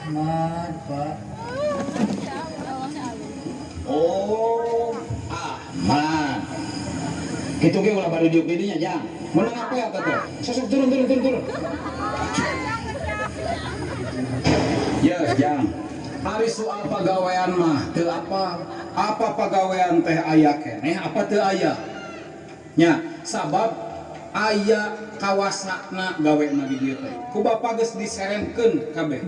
Ahmad, Pak. Oh, Ahmad. Kitu ge ulah bari diuk di dinya, Jang. Menang apa ya teh? Sosok turun turun turun turun. Yes, Jang. Ari soal pagawean mah teu apa. Apa pagawean teh aya keneh apa teu aya? Nya, sabab aya kawasana gawena di dieu teh. Ku bapa geus diseremkeun kabeh.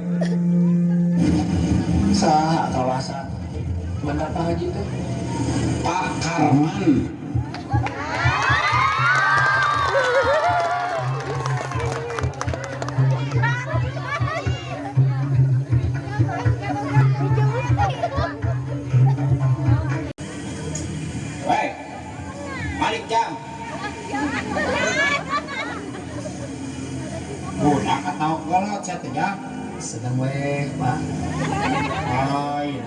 Saha kawasa? Bener Pak Haji teh? Pak Karman. Weh, balik jam. Budak atau kolot saya teh jam. Sedang weh, Pak. Lain.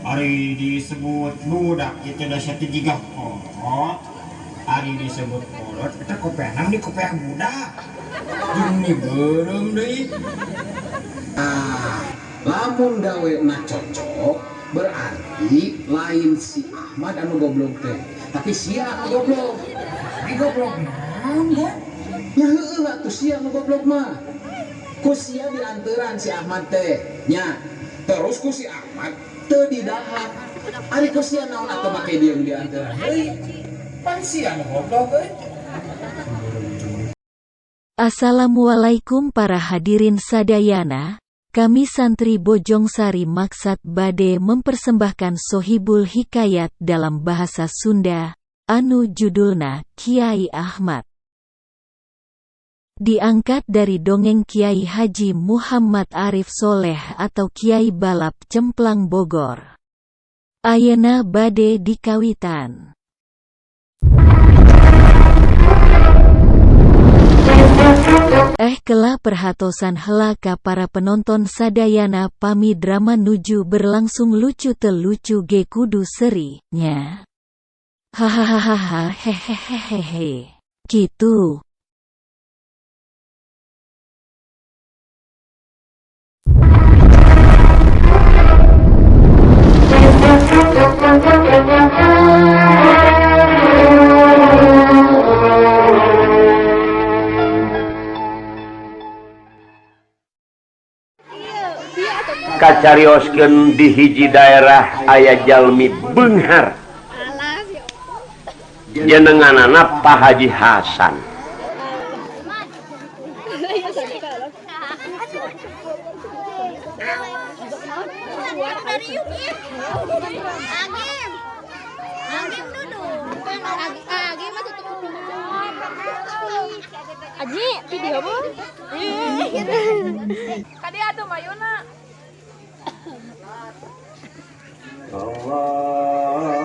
Ari disebut budak itu dah satu jiga kolot. Ari disebut kolot itu kopeanam di kopeah budak. Jeung ni beureum deui. Ah, lamun gawena cocok berarti lain si Ahmad anu goblok teh, tapi sia anu goblok. Di goblok naon ya? Ya heueuh atuh sia anu goblok mah. Ku sia dianteran si Ahmad teh. Nya, terus ku si Ahmad teu didahar. Ari ku sia naon atuh make dia dianteran? Deui. Pan sia anu goblok euy. Assalamualaikum para hadirin sadayana, kami santri Bojongsari Maksat Bade mempersembahkan Sohibul Hikayat dalam bahasa Sunda, anu judulna Kiai Ahmad. Diangkat dari dongeng Kiai Haji Muhammad Arif Soleh atau Kiai Balap Cemplang Bogor. Ayena Bade dikawitan. Kela perhatosan hela ka para penonton sadayana pami drama nuju berlangsung lucu telucu ge kudu seri nya. Hahaha hehehehehe. Kitu. Kacarioskeun di hiji daerah aya jalmi beunghar jenenganana Pak Haji Hasan. Aji, video bu? Kadi atuh mayuna. Allahumma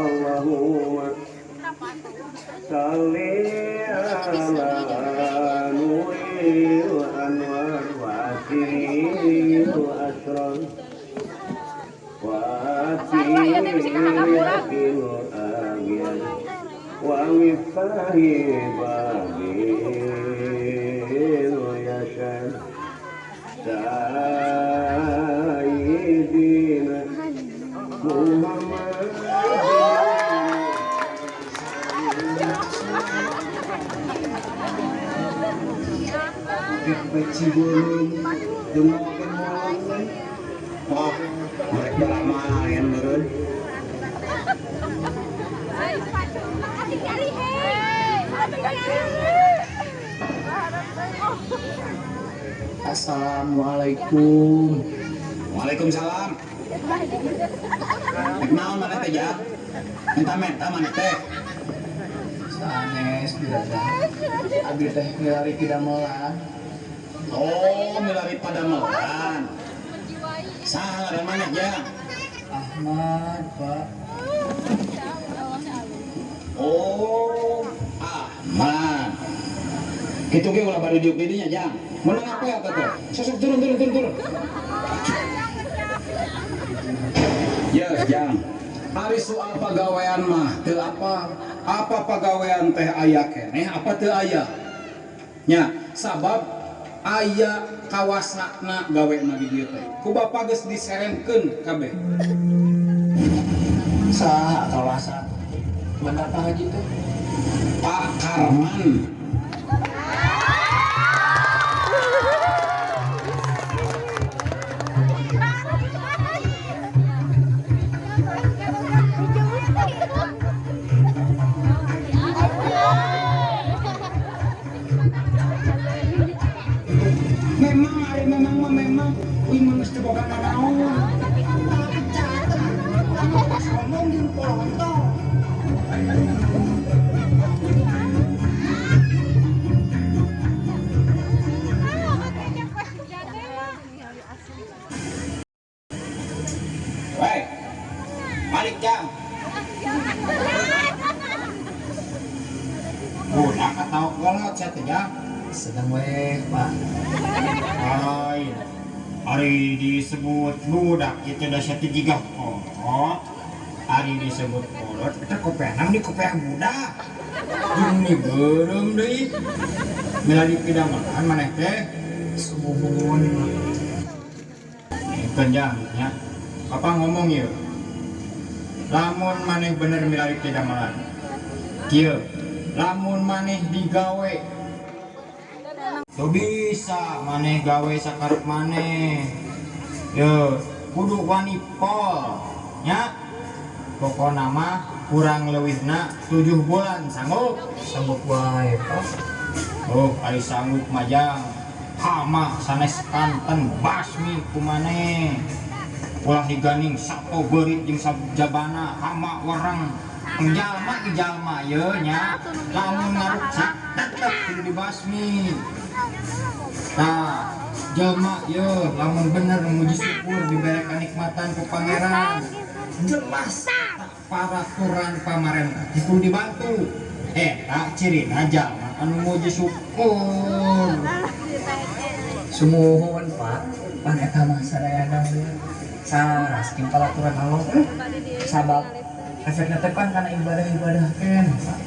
shalli ala nuril anwar wa asiril asrar wa asiril agyar wa miftahi babil yashar sayyidina Muhammad. Peci beureum jeung mawakeun molong we. Oh, mereka lamayan meureun. Assalamualaikum. Waalaikumsalam. Rek naon maneh teh, Jang? Menta-menta maneh teh. Sanes juragan. Abdi teh milari pidamelan. Oh, milari padamelan. Saha ngaran maneh, Jang? Ahmad, Pak. Oh, Ahmad. Kitu ge ulah bari diuk di dinya, Jang. Menang apa ya teh? Sosok turun turun turun turun. Yes, Jang. Ari soal pagawean mah teu apa. Apa pagawean teh aya keneh apa teu aya? Nya, sabab Aya kawasana gawena di dieu teh. Ku bapa geus diseremkeun kabeh. Saha kawasa? Bener Pak Haji teh? Pak Karman. Memang ari memang mah memang uing mah geus teu boga nanaon. Tapi catet pas ngomong jeung polonto. Woi, balik jang. Budak atau kolot sia teh jang. Sedang weh, Pak. Lain. Ari disebut budak itu dah sia teh jiga kolot. Ari disebut kolot eta kopeah di kopeah budak. Jeung ni beureum deui. Milari pidamelan maneh teh. Sumuhun, Pak. Ikeun jang nya. Papa ngomong ieu. Lamun maneh bener milari pidamelan. Kieu, lamun maneh digawe tuh bisa maneh gawe sakarep maneh. Yo, kudu wani pol nya. Pokona mah kurang leuwihna 7 bulan sanggup. Sanggup wae, Pak. Oh, ari sanggup majang. Hama sanes kanten basmi ku maneh. Ulah diganing sato beurit jeung sajabana hama wereng. Jalma ge jalma ye nya. Lamun ngaruksak tetep kudu dibasmi. Tah, jalma ye lamun bener muji syukur dibere kanikmatan ku pangeran. Jelas paraturan pamarentah kudu dibantu. Eta cirina jalma anu muji syukur. Sumuhun, Pak. Pan eta mah sadayana we. Saras jeung peraturan Allah. Sabab efekna teh pan kana ibadah-ibadah keneh, Pak.